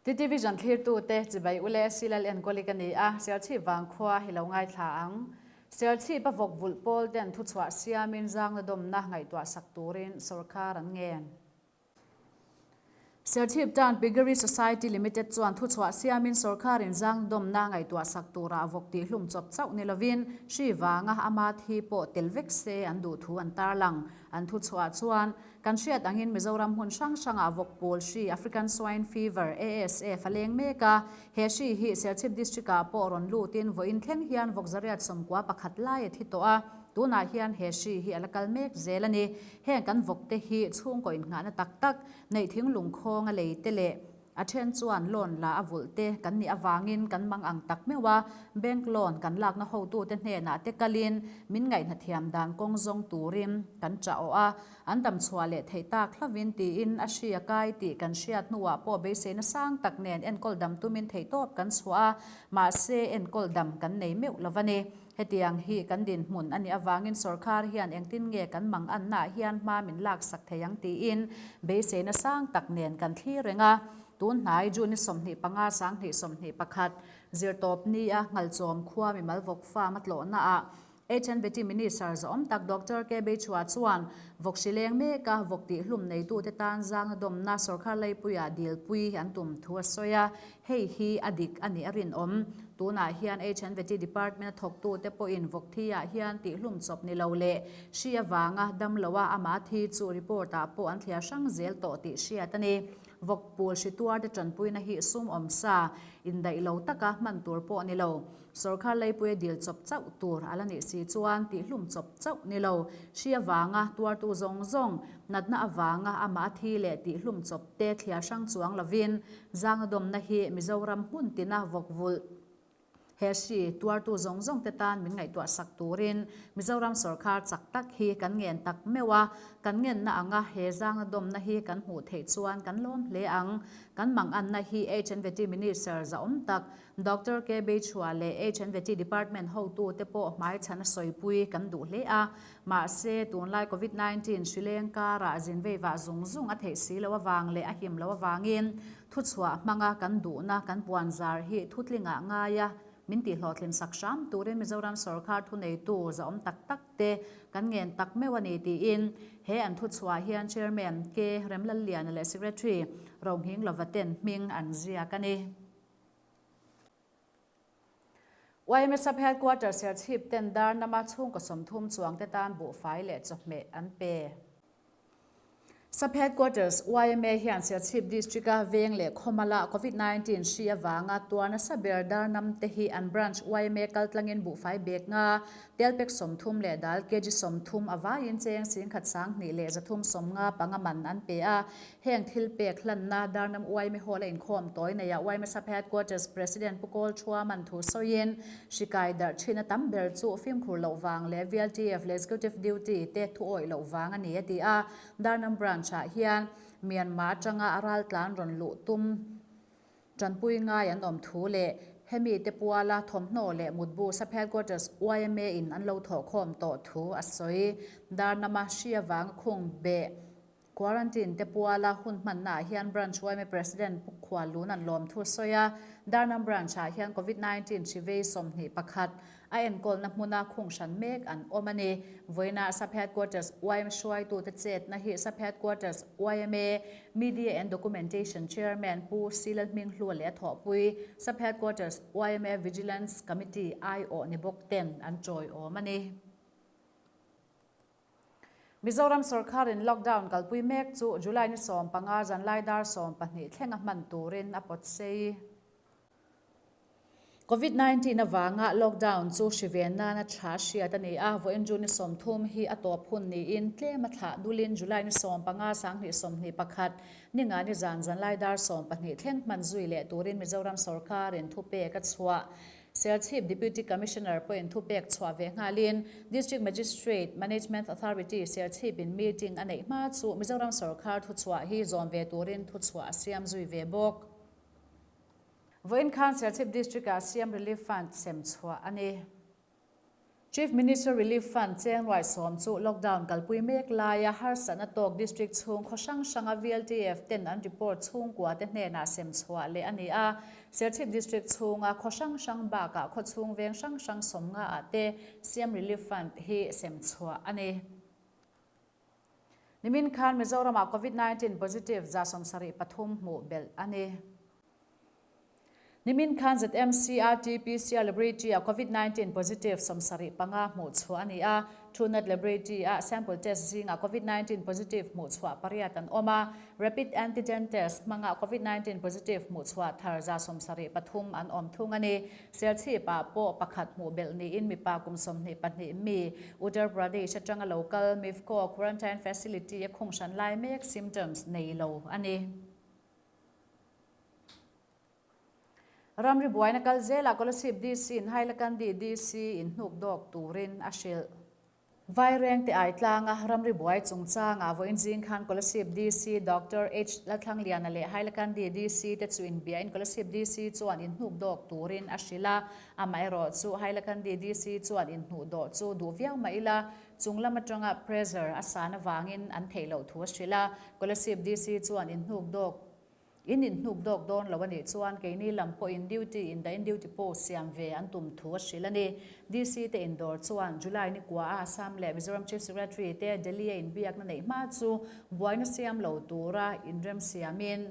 TTVision thlirtute chibai ule Silal enkawli ka ni a, Serchhip vangkhua hi lo ngaithla ang. Serchhip a vawk vulh pawl ten thuchhuah siamin zangna dawmna ngaihtuah sak turin sawrkar an ngen. Serchhip tan Piggery Society Limited chuan thuchhuah siamin sawrkarin zang dawmna ngaihtuah sak turah vawk tihhlum chawp chauh ni lovin hri vanga ama thi pawh tel vek se an duh thu an tarlang. An thuchhuah chuan, Kan hriat angin Mizoram hmun hrang hrangah vawk pawl hri African Swine Fever, ASF, a leng mek a, he hri hi Serchhip District-ah pawh rawn lutin vawiin thleng hian vawk zariat 11 lai a thi tawh a, tunah hian he hri hi a la kal mek zel a ni. Heng kan vawk te hi chhungkaw innghahna tak tak, neih thinglung khawnga lei te leh a then chuan loan la a vulh te kan nih avangin kan mang ang tak meuh a, bank loan kan lakna hotute hnenah te kalin min ngaihna thiam dan kawng zawng turin kan chah awh a, an dam chhuah leh theih tak hlovin tiin a hri a kai tih kan hriat hnuah pawh beiseina sang tak nen enkawl dam tumin theihtawp kan chhuah a, mahse enkawl dam kan nei meuh lo va ni. Hetiang hi kan dinhmun a nih avangin sawrkar hian engtin nge kan mang annaah hian hma min laksak thei ang tiin beiseina sang tak nen kan thlir reng a. Tun hnai June ni 25 2021 zirtawp nia Nghalchawm khua mimal vawk farm a tlawhnaah HNVT Minister zawhawm tak Doctor KB Chua chuan vawk hri leng meka vawk tihhlum neitute tan zanga dawmna sawrkar leipuiah dilpui an tum thu a sawi a. Hei hi a dik a nih a rinawm. Tunah hian HNVT Department a thawktute pawhin vawk thi-ah hian tihhlum chawp ni lo leh hri avanga dam loa amah thi chu report-ah pawh an thliar hrang zel tawh tih hriat a ni. Vawk pawl hri tuarte tanpuina hi sum awm sa indaih lo taka hman tur pawh ni lo. Sawrkar leipuia dil chawp chauh tur a la nih si chuan tihhlum chawp chauh ni lo. Hri avanga tuartu zawng zawng, natna avanga amah thi leh tihhlum chawp te thliar hrang chuang lovin Zanga dawmna hi Mizoram hmun tina vawk vulh he hri tuartu zawng zawng te tan min ngaihtuah sak turin Mizoram sawrkar chak tak hi kan ngen tak meuh a, kan ngenna anga he zanga dawmna hi kan hmuh theih chuan kan lawm hle ang. Kan manganna hi HNVT Minister zahawm tak Doctor KB Chua leh HNVT Department hotute pawh hmaichhan a sawipui kan duh hle a. Mahse, tunlai Covid 19 hri leng karah zin vei vah zung zung a theih si lo avang leh a him lo avangin thuchhuah hmanga kan duhna kan puan zar hi thutlingah ngaia min tihhlawhtlin sak hram turin Mizoram sawrkar thuneitu zahawm tak tak te kan ngen tak meuh a ni tiin he an thuchhuah hian Chairman K Remlalliana leh Secretary Rohnghinglova ten hming an ziak a ni. Yma Sub Headquarter Serchhip ten dar nama chhungkaw 30 chuang te tan buhfai leh chawhmeh an pe. Sub Headquarters yma hian Serchhip District a veng leh khawmala Covid 19 hri avanga tuar nasa ber dar nam te hi an branch yma kaltlangin buhfai bag nga Telpek 30 leh dal kg 30 a vaiin cheng 10,000 2 leh 350 panga man an pe a. Heng thil pek hlanna Darnam yma Hall a inkhawm tawi neia yma Sub Headquarters President Pu Kawl Thuaman thu sawiin hri kai darh thin a tam ber chu fimkhur loh vang leh VLTF leh Executive Duty te thu awih loh vang a ni a ti a. Darnam Branch ah hian Myanmar atanga a raltlan rawn luh tum Tanpui ngai an awm thu leh hemi te puala thawmhnaw leh mutbu Sub Headquarters yma in an lo thawhkhawm tawh thu a sawi. Darnama hri avanga khung beh Quarantine te puala hun hmanna ah hian Branch yma President Pu Khual Lun an lawm thu a sawi a. Darnam Branch ah hian Covid 19 hri vei 21 a enkawlna hmuna khung hran mek an awm a ni. Vawiinah Sub Headquarters yma hruaitute chetna hi Sub Headquarters yma Media and Documentation Chairman Pu Silal Hminghlua leh a thawhpui Sub Headquarters yma Vigilance Committee aiawh ni bawk ten an chawiawm a ni. Mizoram sawrkarin lockdown kalpui mek chu July ni 15 zanlai dar 12 thlenga hman turin a pawt sei. Covid 19 avanga lockdown chu hri ven nana tha hriat a ni a, vawiin June ni 30 hi a tawp hun niin tlem a thlah dulin July ni 15 2021 ninga ni zan zanlai dar 12 thleng hman zui leh turin Mizoram sawrkarin thupek a chhuah. Serchhip Deputy Commissioner pawhin thupek chhuah ve nghalin District Magistrate Management Authority Serchhipin meeting a neih hma chu Mizoram sawrkar thuchhuah hi zawm ve turin thuchhuah a siam zui ve bawk. Vawiin khan Serchhip District-ah siam Relief Fund sem chhuah a ni. Chief Minister Relief Fund cheng ruaisawm chu lockdown kalpui mek laia harsatna tawk district chhung khaw hrang hranga VLTF ten an report chhungkua te hnenah sem chhuah leh a ni a. Serchhip District chhunga khaw hrang hrang bakah khaw chhung veng hrang hrang sawmnga ah te CM Relief Fund hi sem chhuah a ni. Nimin khan Mizoramah Covid 19 positive 73 hmuh belh a ni. Nimin khan ZMC RT-PCR Laboratory-ah Covid 19 positive 75 hmuh chhuah a ni a. Truenat Laboratory-ah sample test zingah Covid 19 positive hmuh chhuah pariat an awm a. Rapid antigen test hmangah Covid 19 positive hmuh chhuah thar 73 an awm thung a ni. Serchhip-ah pawh pakhat hmuh belh niin mipa kum 22 mi Uttar Pradesh atanga lo kal Mifco quarantine facility-a khunghran lai mek symptoms nei lo a ni. Ramri buaina kal zelah Kolasib DC in Hailakandi DC in hnuk dawk turin a hrilh. Vairengte ai tlanga ramri buai chungchangah vawiin zing khan Kolasib DC Doctor H Lalthlangliana leh Hailakandi DC te chu inbiain Kolasib DC chuan in hnuk dawk turin a hrilh a, amaherawh chu Hailakandi DC chuan in hnuh dawh chu duh viau mah ila chung lam atanga pressure a san avangin an theih loh thu a hrilh a, Kolasib DC chuan in hnuk dawk In inhnuk dawk dawn lo a nih chuan keini lam pawhin duty in dahin duty post siam ve an tum thu a hrilh a ni. DC te indawr chuan July ni kua a Assam leh Mizoram Chief Secretary te Delhi a inbiakna neih hma chu buaina siam lo tura inrem siamin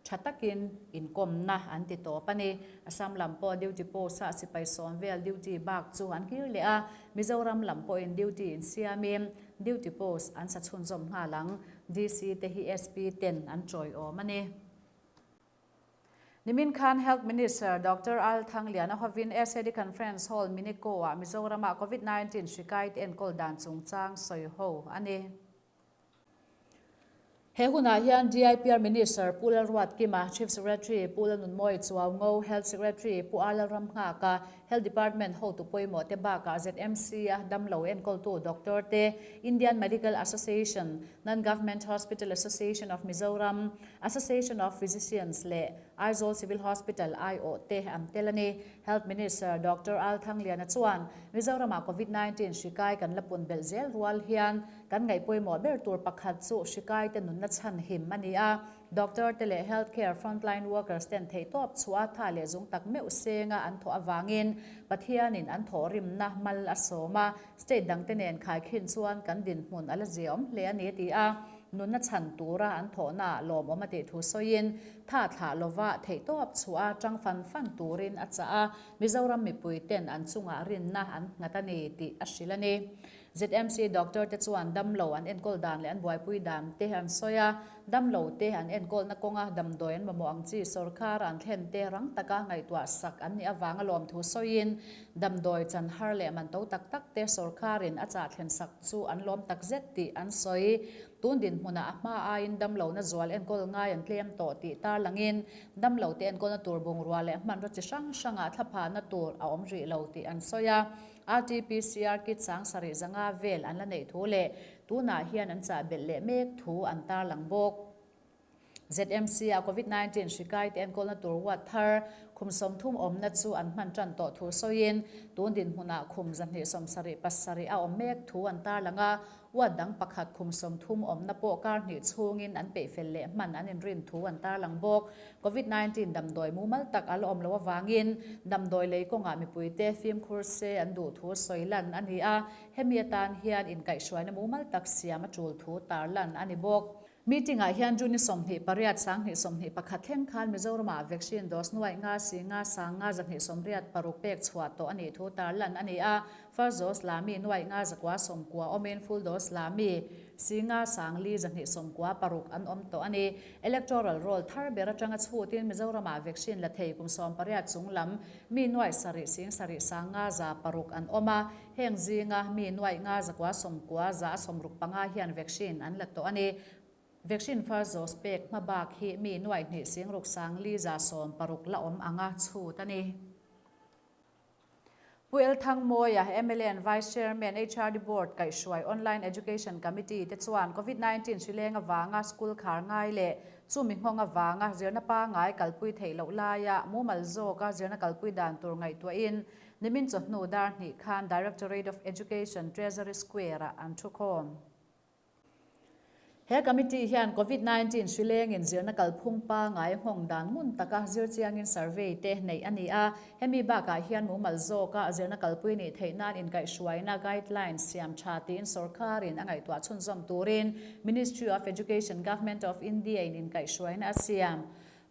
tha takin inkawmna an ti tawp a ni. Assam lam pawh duty post ah sipai sawm vel duty bak chu an kir leh a, Mizoram lam pawhin duty insiamin duty post an sa chhunzawm nghal ang. DC te hi SP ten an chawiawm a ni. Nimin khan Health Minister Doctor Al Thangliana hovin SAD Conference Hall Minico ah Mizoramah Covid 19 hri kai te enkawl dan chungchang sawi ho a ni. He hunah hian DIPR Minister Pu Lalruatkima, Chief Secretary Pu Lalnunmawi Chuaungo, Health Secretary Pu A Lalramnghaka, Health Department hotu pawimawh te bakah ZMC a damlo enkawltu doctor te, Indian Medical Association, Non-Government Hospital Association of Mizoram, Association of Physicians leh Aizawl Civil Hospital aiawh te an tel a ni. Health Minister Doctor Al Thangliana chuan Mizoramah Covid 19 hri kai kan la pun belh zel rual hian kan ngaih pawimawh ber tur pakhat chu hri kai te nunna chhan him a ni a. Doctor te leh health care frontline workers ten theihtawp chhuah tha leh zung tak meuh senga an thawh avangin Pathianin an thawhrimna mal a sawm a, state dangte nen khaikhin chuan kan dinhmun a la ziaawm hle a ni a ti a. Nunna chhan tura an thawhnaah lawmawm a tih thu sawiin tha thlah lova theihtawp chhuah a tang fan fan turin a chah a, Mizoram mipui ten an chungah rinna an nghat a ni tih a hrilh a ni. ZMC doctor te chuan damlo an enkawl dan leh an buaipui dan te an sawi a, damlo te an enkawlna kawnga damdawi an mamawh ang chi sorkar an thlen te rang taka ngaihtuah sak an nih avanga lawmthu sawiin damdawi chan har leh man to tak tak te sorkarin a chah thlen sak chu an lawm tak zet tih an sawi. Tun dinhmunah a hma aiin damlona zual enkawl ngai an tlem tawh tih tarlangin damlo te enkawlna tur bungrua leh hmanraw chi hrang hrangah thlaphahna tur a awm rih lo tih an sawi a. RT-PCR kit 7500 vel an la neih thu leh tunah hian an chah belh leh mek thu an tarlang bawk. ZMC-ah Covid 19 hri kai te enkawlna tur ward thar khum 30 awmna chu an hman tan tawh thu sawiin tun dinhmunah khum 277 a awm mek thu an tarlang a. Ward dang pakhat khum 30 awmna pawh kar hnih chhungin an peih fel leh hman an inrin thu an tarlang bawk. Covid 19 damdawi mumal tak a la awm loh avangin damdawi lei kawngah mipuite fimkhur se an duh thu sawi lan a ni a, hemi atan hian inkaihhruaina mumal tak siam a tul thu tarlan a ni bawk. Meeting-ah hian June 28, 2021 thleng khan Mizoramah vaccine dose nuaih nga si nga sang nga 286 pek chhuah tawh a nih thu tarlan a ni a. First dose la mi nuaih nga zakua 90 awmin full dose la mi si nga sang li 296 an awm tawh a ni. Electoral roll thar ber atanga chhutin Mizoramah vaccine la thei kum 18 chung lam mi nuaih sarih sing sarih sang nga 600 an awm a. Heng zinga mi nuaih nga zakua 90 165 hian vaccine an la tawh a ni. Vaccine first dose pek hma bak hi mi nuaih hnih sing ruk sang li 160 la awm anga chhut a ni. Pu El Thangmawia, mla and Vice Chairman, HRD Board kaihhruai Online Education Committee te chuan Covid 19 hri leng avanga school khar ngai leh chumi nghawng avanga zirna pangngai kalpui theih loh laia mumal zawka zirna kalpui dan tur ngaihtuahin. Nimin chawhnu dar hnih khan Directorate of Education, Treasury Square-ah an thukhawm. He committee hian Covid 19 hri lengin zirna kalphung pangai nghawng dan ngun taka zir chiangin survey te neih a ni a. Hemi bakah hian mumal zawka zirna kalpui nih theih nan inkaihhruaina guidelines siam tha tiin sorkarin a ngaihtuah chhunzawm turin Ministry of Education Government of India in inkaihhruaina a siam.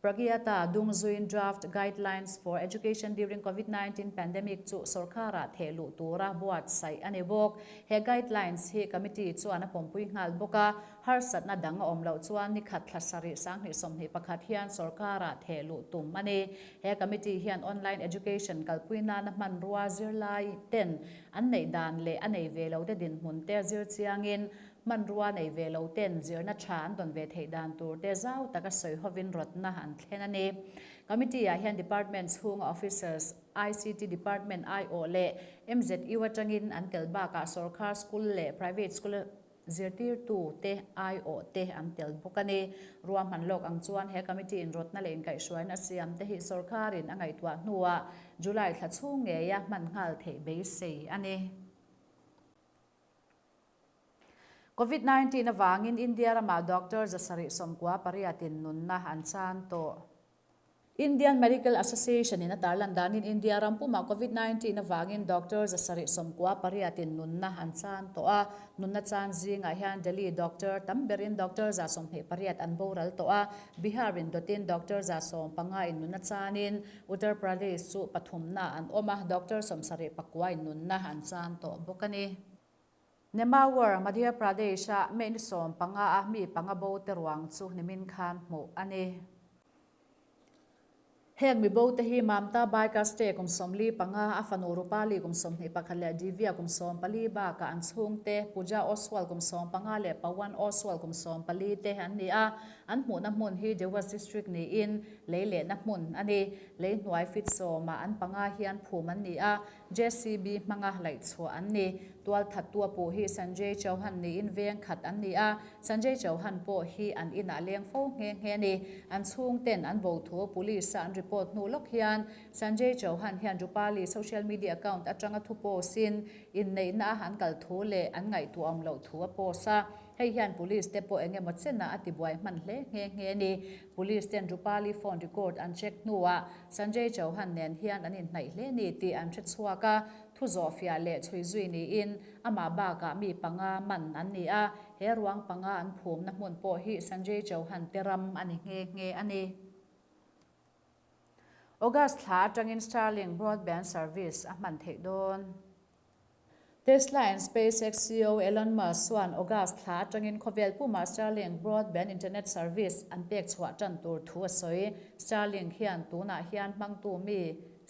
Pragyata Dungzuin Draft Guidelines for Education During Covid 19 Pandemic chu sorkarah theh luh tura buatsaih a ni bawk. He guidelines hi committee chuan a pawmpui nghal bawk a, harsatna dang a awm loh chuan ni khat thla sarih sanghnih 21 hian sorkarah theh luh tum a ni. He committee hian online education kalpui nana hmanrua zirlai ten an neih dan leh a nei ve lo te dinhmun te zir chiangin Hmanrua nei ve lo ten zirna tha an dawn ve theih dan tur te zau taka sawi hovin rawtna an thlen a ni. Committee ah hian Department chhunga Officers, ICT Department aiawh leh MZU atangin an tel bakah sorkar school leh private school zirtirtu te aiawh te an tel bawk a ni. Ruahman lawk ang chuan he committee in rawtna leh inkaihhruaina siam te hi sorkarin a ngaihtuah hnuah July thla chhung ngeia hman nghal theih beisei a ni. Covid 19 avangin India ramah doctor 798 in nunna an chan tawh. Indian Medical Association in a tarlan danin India ram pumah Covid 19 avangin doctor 798 in nunna an chan tawh a. Nunna chan zingah hian Delhi doctor tam berin doctor 28 an boral tawh a. Bihar in dawtin doctor 105 in nunna chanin Uttar Pradesh chu pathumna an awm a, doctor 79 in nunna an chan tawh bawk a ni. Nemawar, Madhya Pradesh-a May ni 15 a mi panga bo te ruang chu nimin khan hmuh a ni. Heng mi bo te hi Mamta Baikaste kum 45, a fanu Rupali kum 21 leh Divya kum 14 bakah an chhungte Pooja Oswal kum 15 leh Pawan Oswal kum 14 te an ni a. An hmuhna hmun hi Dewas District niin lei lehna hmun a ni. Lei hnuai fit sawmah an panga hian phum an ni a. JCB hmanga laih chhuah an ni. Tualthattu a puh hi Sanjay Chauhan niin veng khat an ni a, Sanjay Chauhan pawh hi an inah leng fo nghe nghe a ni. An chhungten an bo thu police a an report hnu lawk hian Sanjay Chauhan hian Rupali social media account atanga thu post in inneihna a an kal thu leh an ngaihtuah awm loh thu a post a. Hei hian police te pawh eng emaw chenah a tibuai hman hle nghe nghe a ni. Police ten Rupali phone record an check hnuah Sanjay Chauhan nen hian an inhnaih hle ni tih an hre chhuak a, thu zawhfiah leh chhui zui niin amah bakah mi panga man an ni a, he ruang panga an phumna hmun pawh hi Sanjay Chauhan te ram a ni nghe nghe a ni. August thla atangin Starlink broadband service a hman theih dawn. Tesla and SpaceX CEO Elon Musk chuan August thla atangin khawvel pumah Starlink broadband internet service an pek chhuah tan tur thu a sawi. Starlink hian tunah hian hmangtu mi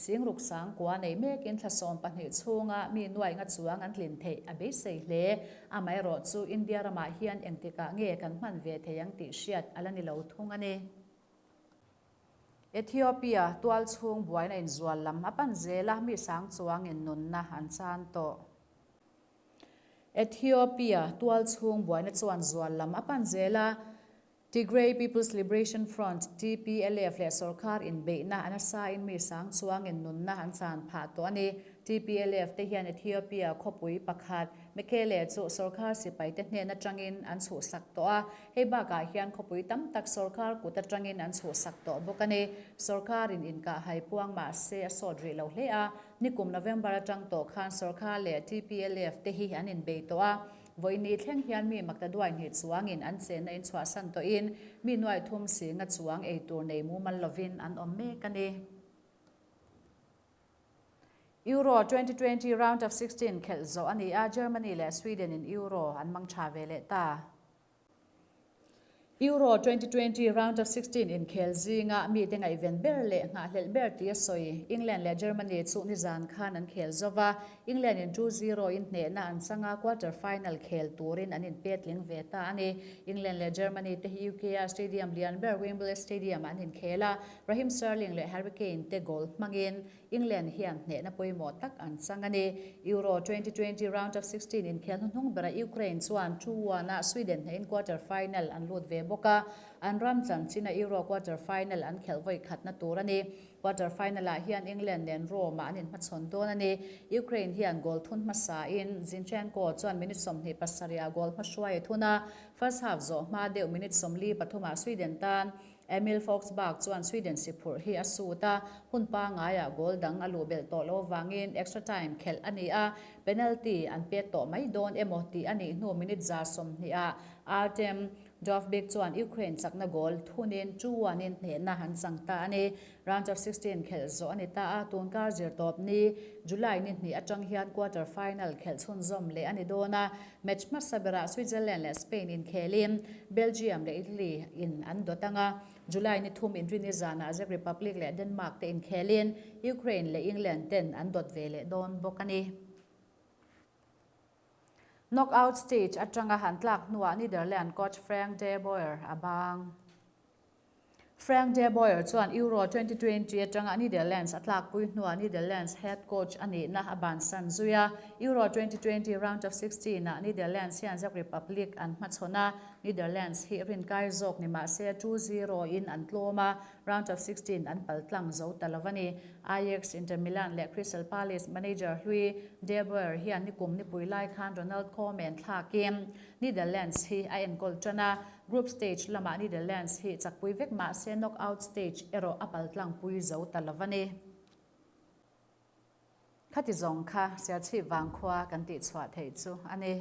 singruk sang kua nei mekin thla 12 chhunga mi nuai nga chuang an tlin theih a beisei hle. Amaherawh chu India ramah hian engtikah nge kan hman ve thei ang tih hriat a la ni lo thung a ni. Ethiopia tual chhung buaina inzual lam a pan zel a, mi sang chuangin nunna an chan tawh. Ethiopia tual chhung buaina chuan zual lam a pan zel a, Tigray People's Liberation Front, TPLF, leh sorkar inbeihna a nasa in mi sang chuangin nunna an chan phah tawh a ni. TPLF te hian Ethiopia khawpui pakhat, Mekelle chu sorkar sipaite hnen atangin an chhuhsak tawh a, Hei bakah hian khawpui tam tak sorkar kut atangin an chhuhsak tawh bawk a ni. Sorkarin inkah hai puang mah se a sawt rih lo hle a, nikum November atang tawh khan sorkar leh TPLF te hi an inbei tawh a. Vawiini thleng hian mi maktaduai hnih chuangin an chenna in chhuahsan tawhin mi nuai thum singa chuang ei tur nei mumal lovin an awm mek a ni. Euro 2020 round of 16 khelh zawh a ni a, Germany leh Sweden in Euro an mang tha ve leh ta. Euro 2020 round of 16 inkhel zinga mite ngaihven ber leh nghahhlelh ber tih a sawi. England leh Germany chu nizan khan an khel zo va, England in 2-0 in hnehna an chang a, quarter final khel turin an inpetling ve ta a ni. England leh Germany te hi UK a stadium lian ber Wembley Stadium ah an inkhel a, Raheem Sterling leh Harry Kane te goal hmangin. England hian hnehna pawimawh tak an chang a ni. Euro 2020 round of 16 inkhel hnuhnung berah Ukraine chuan 2-1 ah Sweden hnehin quarter final an lut ve bawk a, an ram chanchina Euro quarter final an khelh vawi khatna tur a ni. Quarter final ah hian England nen Rome ah an inhmachhawn dawn a ni. Ukraine hian goal thun hmasa in Zinchenko chuan minute 27 ah goal hmahruai a thun a, first half zawh hma deuh minute 43 ah Sweden tan Emil Forsberg chuan Sweden siphurh hi a sut a, hun pangaiah goal dang a luh belh tawh lo avangin extra time khelh a ni a, penalty an pek tawh mai dawn emaw tih a nih hnu minute 120 ah Artem Dovbyk chuan Ukraine chakna goal thunin 2-1 in hnehna an chang ta a ni. Round of 16 khelh zawh a ni ta a, tunkar zirtawp ni July ni hnih atang hian quarter final khelh chhunzawm leh a ni dawn a, match hmasa berah Switzerland leh Spain inkhelin Belgium leh Italy in an dawt ang a, July ni thum inrini zanah Czech Republic leh Denmark te inkhelin Ukraine leh England ten an dawt ve leh dawn bawk a ni. Knockout stage atanga han tlak hnuah Netherland coach Frank de Boer a bang. Frank de Boer chuan Euro 2020 atanga Netherlands a tlakpui hnuah Netherlands head coach a nihna a bansan zui a. Euro 2020 round of 16 ah Netherlands hian Czech Republic an hmachhawn a, Netherlands hi rinkai zawk ni mah se 2-0 in an tlawm a, round of 16 an paltlang zo ta lo a ni. Ajax, Inter Milan leh Crystal Palace manager hlui De Boer hian nikum nipui lai khan Ronald Koeman thlakin Netherlands hi a enkawl tan a, group stage lamah Netherlands hi chakpui vek mah se knockout stage erawh a paltlangpui zo ta lo a ni. Khati zawng kha Serchhip vangkhua kan tihchhuah theih chu a ni.